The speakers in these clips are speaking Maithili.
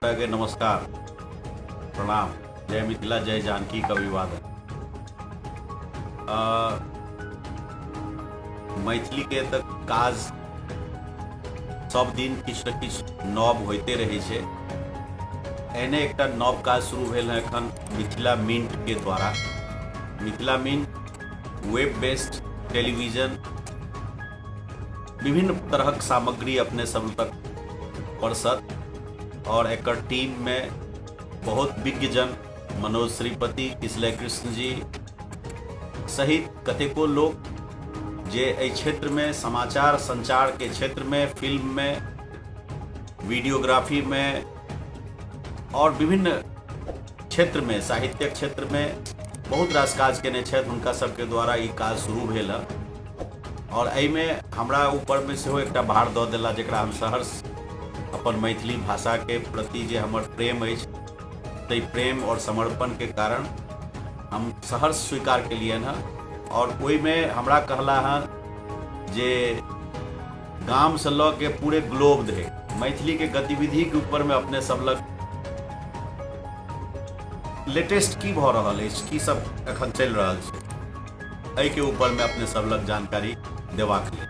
के नमस्कार, प्रणाम, जय मिथिला, जय जानकी के अभिवादन। मैथिली के तऽ काज सब दिन किछु ने किछु नव होइते रहै छै। एहने एकटा नव काज शुरू भेल है एखन मिथिला मिंट के द्वारा। Mithila mint web based television, विभिन्न तरहक सामग्री अपने सब तक परसत और एकर टीम में बहुत विज्ञजन मनोज श्रीपति, किसलय कृष्ण जी सहित कतेको लोक जे एहि क्षेत्र में समाचार संचार के क्षेत्र में, फिल्म में, वीडियोग्राफी में और विभिन्न क्षेत्र में, साहित्यक क्षेत्र में बहुत रास काज केने छथि, हुनका सबके द्वारा ई काज शुरू भेल हँ। और एहिमे हमरा ऊपरमे सेहो एकटा भार दऽ देला, जकरा हम सहर्ष अपन मैथिली भाषाके प्रति जे हमर प्रेम अछि, ताहि प्रेम और समर्पणके कारण हम सहर्ष स्वीकार केलियनि हँ। और ओहिमे हमरा कहला हँ जे गामसँ लऽ के पूरे ग्लोब धरि मैथिलीके गतिविधिके ऊपरमे अपने सब लग लेटेस्ट की भऽ रहल अछि, की सब एखन चलि रहल छै, एहिके ऊपरमे अपने सब लग जानकारी देबाक लेल।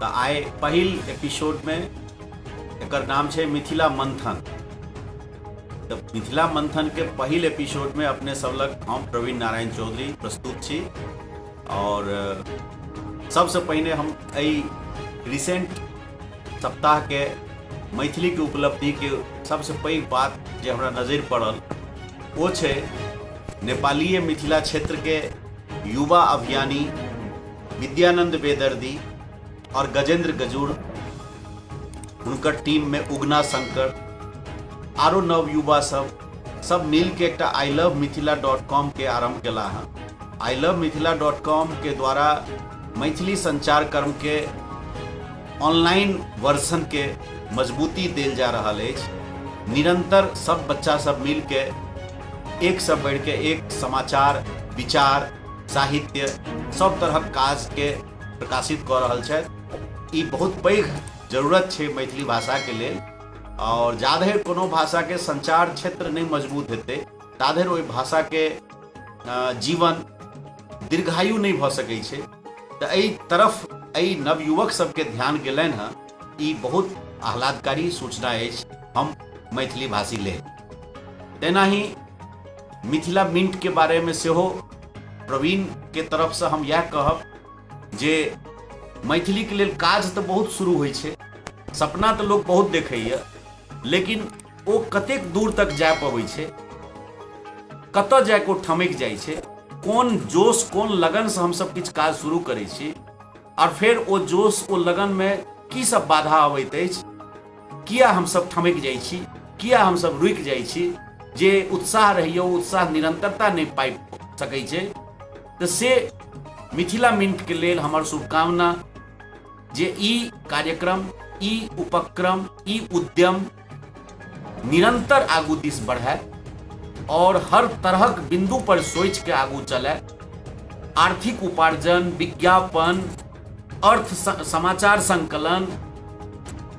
तऽ आइ पहिल एपिसोडमे एकर नाम छै मिथिला मंथन। तऽ मिथिला मंथनके पहिल एपिसोडमे अपने सब लग हम प्रवीण नारायण चौधरी प्रस्तुत छी। और सबसँ पहिने हम एहि रिसेंट सप्ताहके मैथिलीके उपलब्धिके सबसँ पैघ बात जे हमरा नजरि पड़ल ओ छै नेपालीय मिथिला क्षेत्रके युवा अभियानी विद्यानंद बेदर्दी और गजेंद्र गजूर, हुनकर टीम में उगना शंकर आरो नव युवा सब सब मिल के एकटा I love Mithila dot com के आरंभ केला हँ। I love Mithila dot com के द्वारा मैथिली संचार कर्म के ऑनलाइन वर्जन के मजबूती देल जा रहल अछि। निरंतर सब बच्चा सब मिल के एक से बढ़ के एक समाचार, विचार, साहित्य सब तरहक काज के प्रकाशित कऽ रहल छथि। ई बहुत पैघ जरूरत छै मैथिली भाषा के लेल, और जाधरि कोनो भाषा के संचार क्षेत्र नहि मजबूत हेतै ताधरि ओहि भाषा के जीवन दीर्घायु नहि भऽ सकै छै। तऽ एहि तरफ एहि नवयुवक सबके ध्यान गेलनि हँ, ई बहुत आह्लादकारी सूचना अछि हम मैथिली भाषी लेल। तेनाही मिथिला मिंट के बारे में सेहो प्रवीण के तरफ से हम यह कहब जे मैथिली के लेल काज तऽ बहुत शुरू होइ छै, सपना तऽ लोक बहुत देखैए, लेकिन ओ कतेक दूर तक जा पबै छै, कतऽ जाके ओ ठमकि जाइ छै, कोन जोश कोन लगनसँ हमसब किछु काज शुरू करै छी आओर फेर ओ जोश ओ लगनमे की सब बाधा अबैत अछि, किया हमसब ठमकि जाइ छी, किया हमसब रुकि जाइ छी, जे उत्साह रहैए ओ उत्साह निरंतरता नहि पाबि सकै छै। तऽ से मिथिला मिंटके लेल हमर शुभकामना जे ई कार्यक्रम, ई उपक्रम, ई उद्यम निरंतर आगू दिस बढ़ाए और हर तरहक बिंदु पर सोच के आगू चले। आर्थिक उपार्जन, विज्ञापन, अर्थ, समाचार संकलन,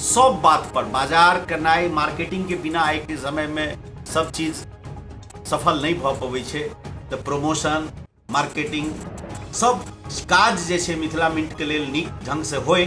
सब बात पर बाजार करनाइ, मार्केटिंग के बिना आइ के समय में सब चीज सफल नहीं भऽ पबै छै। तऽ प्रमोशन, मार्केटिंग सब काज जे छै मिथिला मिंट के लेल नीक ढंग से होय,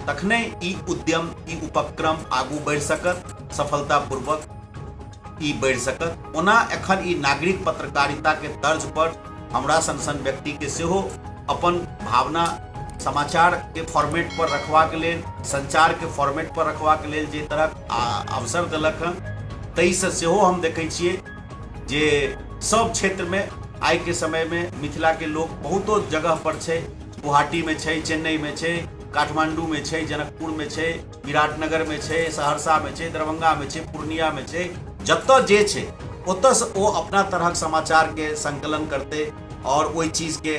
तखने ई उद्यम, ई उपक्रम आगू बढ़ि सकत, सफलतापूर्वक ई बढ़ि सकत। ओना एखन ई नागरिक पत्रकारिता के तर्ज पर हमरा सन सन व्यक्ति के सेहो अपन भावना समाचार के फॉर्मेट पर रखबाक लेल, संचार के फॉर्मेट पर रखबाक लेल जे तरहक अवसर देलक हँ, ताहिसँ सेहो हम देखै छियै जे सब क्षेत्रमे आइके समयमे मिथिलाके लोक बहुतो जगह पर छै, गुवाहाटीमे छै, चेन्नईमे छै, काठमांडूमे छै, जनकपुरमे छै, विराटनगरमे छै, सहरसामे छै, दरभंगामे छै, पूर्णियामे छै, जतऽ जे छै ओतऽसँ ओ अपना तरहक समाचारके संकलन करतै और ओहि चीजके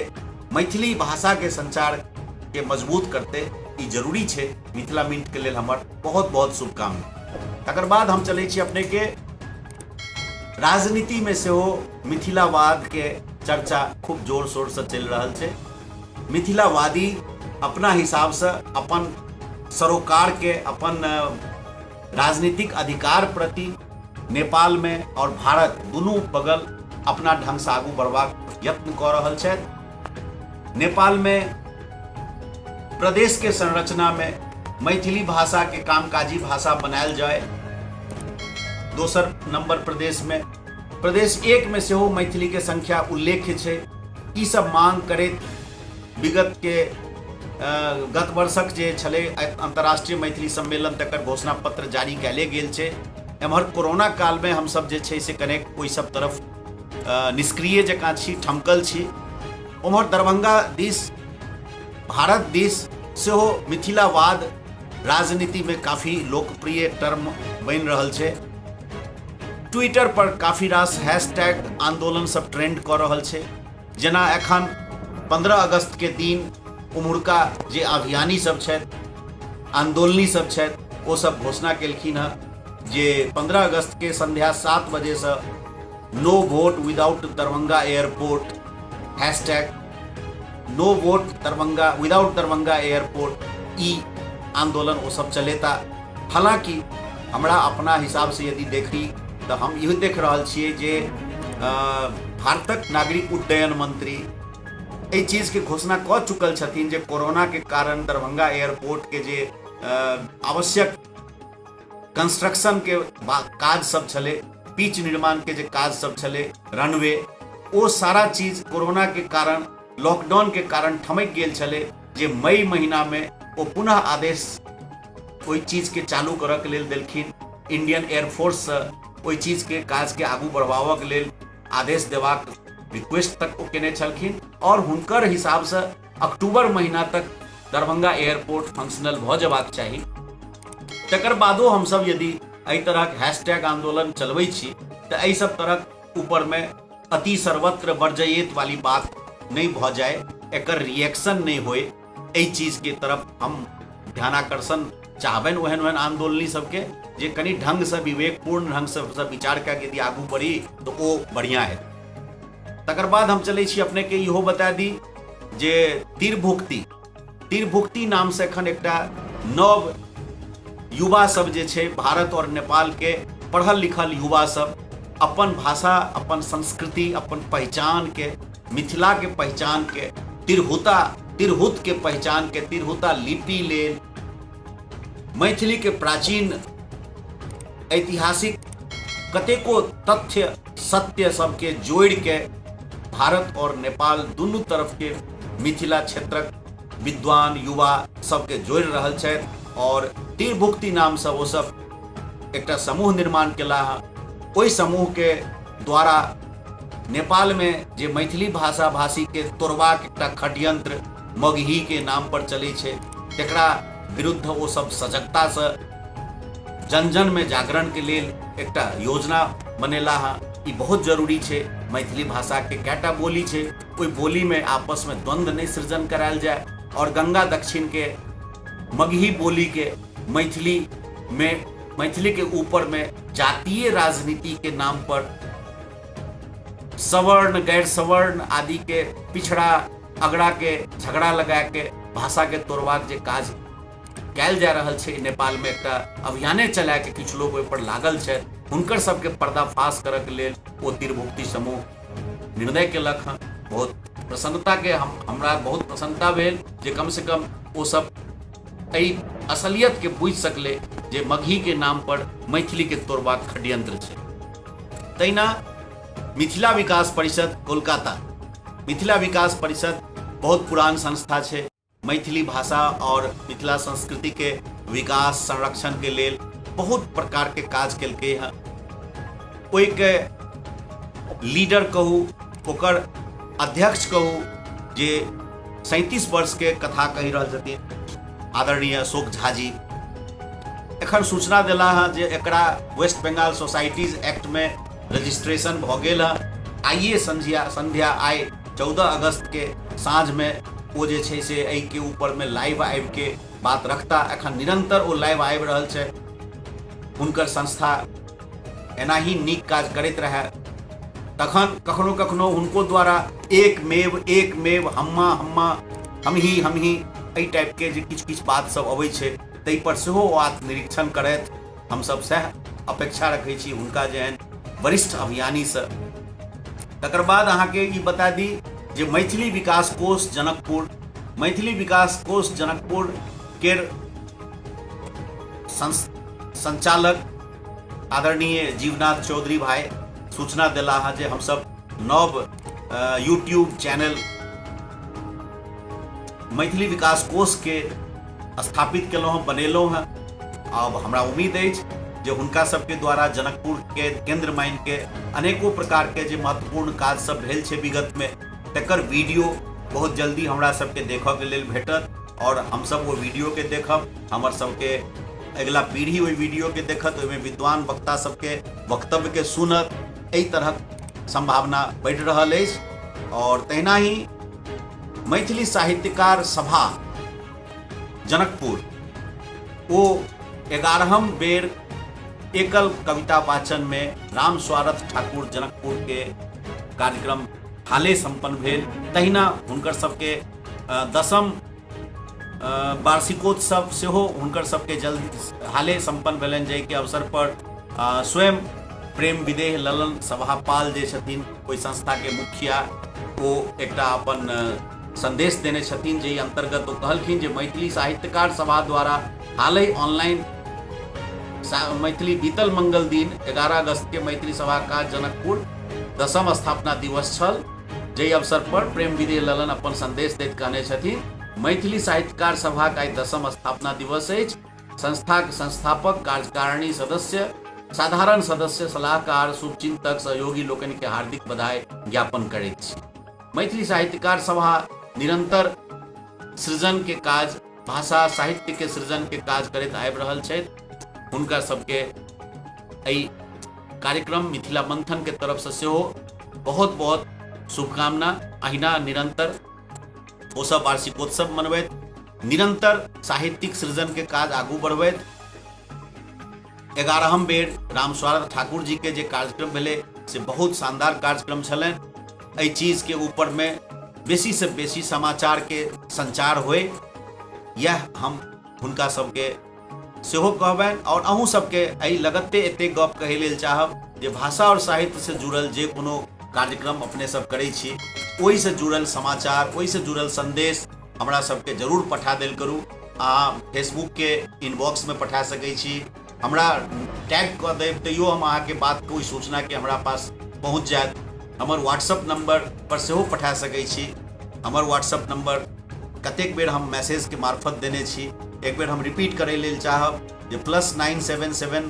मैथिली भाषाके संचारके मजबूत करतै, ई जरूरी छै। मिथिला मिंटके लेल हमर बहुत बहुत शुभकामना। तकर बाद हम चलै छी अपनेके राजनीतिमे सेहो मिथिलावादके चर्चा खूब जोर शोरसँ चलि रहल छै। मिथिलावादी अपना हिसाबसँ अपन सरोकारके, अपन राजनीतिक अधिकार प्रति नेपालमे आओर भारत दुनू बगल अपना ढङ्गसँ आगू बढ़बाक यत्न कऽ रहल छथि। नेपालमे प्रदेशके संरचनामे मैथिली भाषाके कामकाजी भाषा बनायल जाय, दोसर नंबर प्रदेशमे, प्रदेश 1 मे सेहो मैथिलीके संख्या उल्लेख्य छै। ई सब मांग करैत विगत के गत वर्षक जे छलै अंतर्राष्ट्रीय मैथिली सम्मेलन, तकर घोषणा पत्र जारी कयले गेल छै। एम्हर कोरोना कालमे हमसब जे छै से कनेक ओहि सब तरफ निष्क्रिय जकाँ छी, ठमकल छी। ओम्हर दरभंगा दिस, भारत दिस सेहो मिथिलावाद राजनीतिमे काफी लोकप्रिय टर्म बनि रहल छै। ट्विटर पर काफी रास हैशटैग आंदोलन सब ट्रेंड कऽ रहल छै। जेना एखन 15 अगस्त के दिन उम्हुरका जे अभियानी सब छथि, आंदोलनी सब छथि, ओ सब घोषणा केलखिन हँ जे 15 अगस्त के संध्या 7 बजेसँ no vote without Darbhanga airport, hashtag no vote Darbhanga without Darbhanga airport, ई आंदोलन ओ सब चलेता। हालांकि हमरा अपना हिसाबसँ यदि देखी तऽ हम इहो देख रहल छियै जे भारतक नागरिक उड्डयन मंत्री एहि चीजके घोषणा कऽ चुकल छथिन जे कोरोनाके कारण दरभंगा एयरपोर्टके जे आवश्यक कंस्ट्रक्शनके काज सब छलै, पिच निर्माणके जे काज सब छलै, रनवे, ओ सारा चीज कोरोनाके कारण, लॉकडाउनके कारण ठमकि गेल छलै, जे मई महीनामे ओ पुनः आदेश ओहि चीजके चालू करऽके लेल देलखिन। इंडियन एयरफोर्ससँ ओहि चीजके काजके आगू बढ़बाबऽके लेल आदेश देबाक रिक्वेस्ट तक ओ केने छलखिन आओर हुनकर हिसाबसँ अक्टूबर महीना तक दरभंगा एयरपोर्ट फंक्शनल भऽ जेबाक चाही। तकर बादो हमसब यदि एहि तरहक हैशटैग आंदोलन चलबै छी तऽ एहि सब तरहक ऊपरमे अति सर्वत्र वर्जयेत वाली बात नहि भऽ जाय, एकर रिएक्शन नहि होय, एहि चीजके तरफ हम ध्यानाकर्षण चाहबनि ओहन ओहन आंदोलनी सबके जे कनि ढङ्गसँ, विवेकपूर्ण ढङ्गसँ विचार कए यदि आगू बढ़ी तऽ ओ बढ़िआँ हेतै। तकर बाद हम चलै छी, अपनेके इहो बता दी जे तीरभुक्ति, तीरभुक्ति नामसँ एखन एकटा नव युवा सब जे छै, भारत और नेपाल के पढ़ल लिखल युवा सब अपन भाषा, अपन संस्कृति, अपन पहचान के, मिथिला के पहचान के, तिरहुता, तिरहुत के पहचान के, तिरहुता लिपि लेल, मैथिली के प्राचीन ऐतिहासिक कतेको तथ्य सत्य सबके जोड़ि के भारत और नेपाल दुनू तरफ के मिथिला क्षेत्रक विद्वान युवा सबके जोड़ि रहल छथि और तीरभुक्ति नामसँ ओ सब एकटा समूह निर्माण केला हँ। ओहि समूहके द्वारा नेपालमे जे मैथिली भाषा भाषीके तोड़बाक एकटा षड्यंत्र मगहीके नाम पर चलै छै, तकरा विरुद्ध ओ सब सजगतासँ जन जनमे जागरणके लेल एकटा योजना बनेला हँ। ई बहुत जरूरी छै। मैथिली भाषाके कएटा बोली छै, ओहि बोलीमे आपसमे द्वंद्व नहि सृजन करायल जाय और गंगा दक्षिणके मगही बोलीके मैथिलीमे, मैथिलीके ऊपरमे जातीय राजनीतिके नाम पर सवर्ण गैर सवर्ण आदिके पिछड़ा अगड़ाके झगड़ा लगाके भाषाके तोड़बाक जे काज कयल जा रहल छै नेपालमे, एकटा अभियाने चलाके किछु लोग ओहिपर लागल छथि, हुनकर सबके पर्दाफाश करऽके लेल ओ तीरभुक्ति समूह निर्णय केलक हँ। बहुत प्रसन्नताके हमरा बहुत प्रसन्नता भेल जे कमसँ कम ओ सब एहि असलियतके बुझि सकलै जे मगहीके नाम पर मैथिलीके तोड़बाक षड्यंत्र छै। तहिना मिथिला विकास परिषद कोलकाता, मिथिला विकास परिषद बहुत पुरान संस्था छै। मैथिली भाषा और मिथिला संस्कृति के विकास संरक्षण के लेल बहुत प्रकार के काज केलकै हँ। ओहिके लीडर कहू, ओकर अध्यक्ष कहू, जे 37 वर्ष के कथा कहि रहल छथिन आदरणीय अशोक झा जी, एखन सूचना देला हँ जे एकरा वेस्ट बंगाल सोसाइटीज एक्ट में रजिस्ट्रेशन भऽ गेल हँ। आइए संध्या संध्या आइ 14 अगस्त के साँझ में ओ जे छै से एहिके ऊपरमे लाइव आबिके बात रखता। एखन निरंतर ओ लाइव आबि रहल छै। हुनकर संस्था एनाही नीक काज करैत रहए। तखन कखनो कखनो हुनको द्वारा एक मेव एक मेव, हम्मा हम्मा, हमही हमही, एहि टाइपके जे किछु किछु बात सब अबै छै, ताहिपर सेहो ओ आत्मनिरीक्षण करथि, हमसब सएह अपेक्षा रखै छी हुनका जेहन वरिष्ठ अभियानीसँ। तकर बाद अहाँके ई बता दी जे मैथिली विकास कोष जनकपुर, मैथिली विकास कोष जनकपुर केर संचालक आदरणीय जीवनाथ चौधरी भाई सूचना देला हँ जे हमसब नव यूट्यूब चैनल मैथिली विकास कोष के स्थापित केलहुँ हँ, बनेलहुँ हँ। आब हमरा उम्मीद अछि जे हुनका सबके द्वारा जनकपुर के केंद्र मानि के अनेको प्रकार के जे महत्वपूर्ण काज सब भेल छै विगत में, तकर वीडियो बहुत जल्दी हमरा सबके देखऽ के लेल भेटत और हमसब ओ वीडियो के देखब, हमर सबके अगिला पीढ़ी ओहि वीडियो के देखत, ओहिमे विद्वान वक्ता सबके वक्तव्य के सुनत। एहि तरहक संभावना बढ़ि रहल अछि। और तहिना ही मैथिली साहित्यकार सभा जनकपुर ओ 11हम बेर एकल कविता वाचन में राम स्वारथ ठाकुर जनकपुर के कार्यक्रम हाले संपन्न भेल। तहिना हुनकर सबके 10म वार्षिकोत्सव सेहो हुनकर सबके जल्द हाले संपन्न भेलनि, जाहिके अवसर पर स्वयं प्रेम विदेह ललन सभापाल जे छथिन ओहि संस्था के मुखिया, ओ एकटा अपन संदेश देने छथिन, जाहि अंतर्गत ओ कहलखिन जे मैथिली साहित्यकार सभा द्वारा हालहि ऑनलाइन मैथिली बीतल मंगल दिन 11 अगस्त के मैथिली सभा का जनकपुर 10म स्थापना दिवस छल, जाहि अवसर पर प्रेम विदेह ललन अपन संदेश दैत कहने छथिन मैथिली साहित्यकार सभा का 10म स्थापना दिवस अछि। संस्थाक संस्थापक, कार्यकारिणी सदस्य, साधारण सदस्य, सलाहकार, शुभचिंतक, सहयोगी लोकनि के हार्दिक बधाई ज्ञापन करैत छी। मैथिली साहित्यकार सभा निरंतर सृजन के काज, भाषा साहित्य के सृजन के काज करैत आबि रहल छथि। हुनका सबके एहि कार्यक्रम मिथिला मंथन के तरफ से सेहो बहुत बहुत शुभकामना। अहिना निरंतर ओ सब वार्षिकोत्सव मनबैत निरंतर साहित्यिक सृजन के काज आगू बढ़बैत 11हम बेर रामस्वारथ ठाकुर जी के जे कार्यक्रम भेलै से बहुत शानदार कार्यक्रम छलनि। एहि चीज के ऊपर में बेसी से बेसी समाचार के संचार होए, यह हम हुनका सबके सेहो कहबनि। और अहूँ सबके एहि लगते एतेक गप कहै लेल चाहब जे भाषा और साहित्य से जुड़ल जे कोनो कार्यक्रम अपने सब करै छी ओहि से जुड़ल समाचार, ओहि से जुड़ल संदेश हमरा सबके जरूर पठा देल करू। अहाँ फेसबुक के इनबॉक्स में पठा सकै छी, हमरा टैग कऽ देब तैयो हम अहाँके बात के ओहि सूचना के हमरा पास पहुँच जायत। हमर व्हाट्सअप नंबर पर सेहो पठा सकै छी। हमर व्हाट्सअप नंबर कतेक बेर हम मैसेज के मार्फत देने छी, एक बेर हम रिपीट करै लेल चाहब जे +977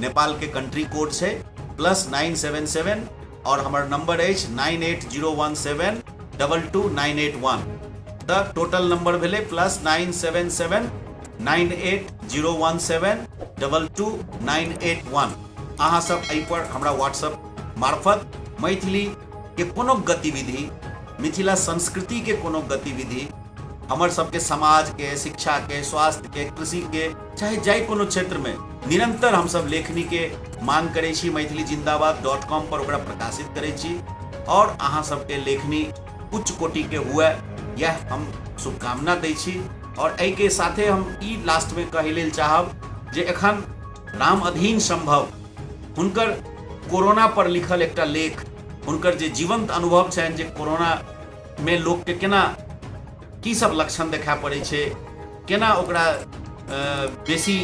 नेपाल के कंट्री कोड छै +977 और हमर नंबर अछि 9801722981। तऽ टोटल नंबर भेलै +977 9801722981। अहाँ सब एहि पर हमरा व्हाट्सअप मार्फत मैथिली के कोनो गतिविधि, मिथिला संस्कृति के कोनो गतिविधि, हमर सबके समाज के, शिक्षा के, स्वास्थ्य के, कृषि के, चाहे जाहि कोनो क्षेत्र में निरंतर हम सब लेखनी के मांग करै छी। मैथिली जिंदाबाद डॉट कॉम पर ओकरा प्रकाशित करै छी और अहाँ सबके लेखनी उच्च कोटि के हुए यह हम शुभकामना दै छी। और एहि के साथे हम ई लास्ट में कहै लेल चाहब जे एखन राम अधीन संभव हुनकर कोरोना पर लिखल एकटा लेख, हुनकर जे जीवंत अनुभव छनि जे कोरोना में लोक के केना की सब लक्षण देखा पड़ै छै, केना ओकरा बेसी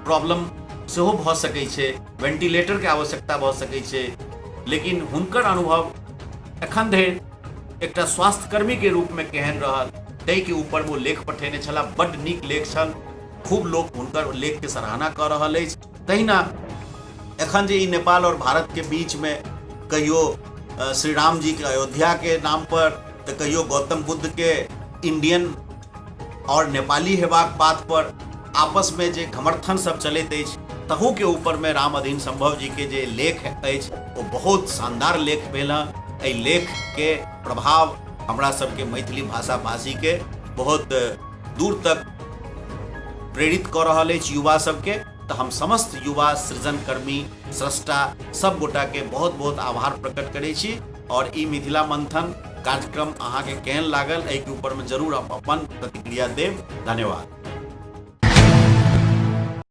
प्रॉब्लम सेहो भऽ सकै छै, वेंटिलेटरके आवश्यकता भऽ सकै छै, लेकिन हुनकर अनुभव एखन धरि एकटा स्वास्थ्यकर्मीके रूपमे केहन रहल ताहिके ऊपर ओ लेख पठेने छलाह। बड्ड नीक लेख छल, खूब लोक हुनकर लेखके सराहना कऽ रहल अछि। तहिना एखन जे ई नेपाल और भारतके बीचमे कहियो श्री राम जी के अयोध्या के नाम पर, तऽ कहियो गौतम बुद्ध के इंडियन और नेपाली हेबाक बात पर आपस में जे घमर्थन सब चलैत अछि तहू के ऊपर में राम अधीन संभव जी के जे लेख अछि ओ बहुत शानदार लेख भेल हँ। एहि लेख के प्रभाव हमरा सबके मैथिली भाषा भाषी के बहुत दूर तक प्रेरित कऽ रहल अछि युवा सबके। तऽ हम समस्त युवा सृजनकर्मी स्रष्टा सब गोटा के बहुत बहुत आभार प्रकट करै छी। और ई मिथिला मंथन कार्यक्रम अहाँके केहन लागल एहिके ऊपर में जरूर आप अपन प्रतिक्रिया देब। धन्यवाद।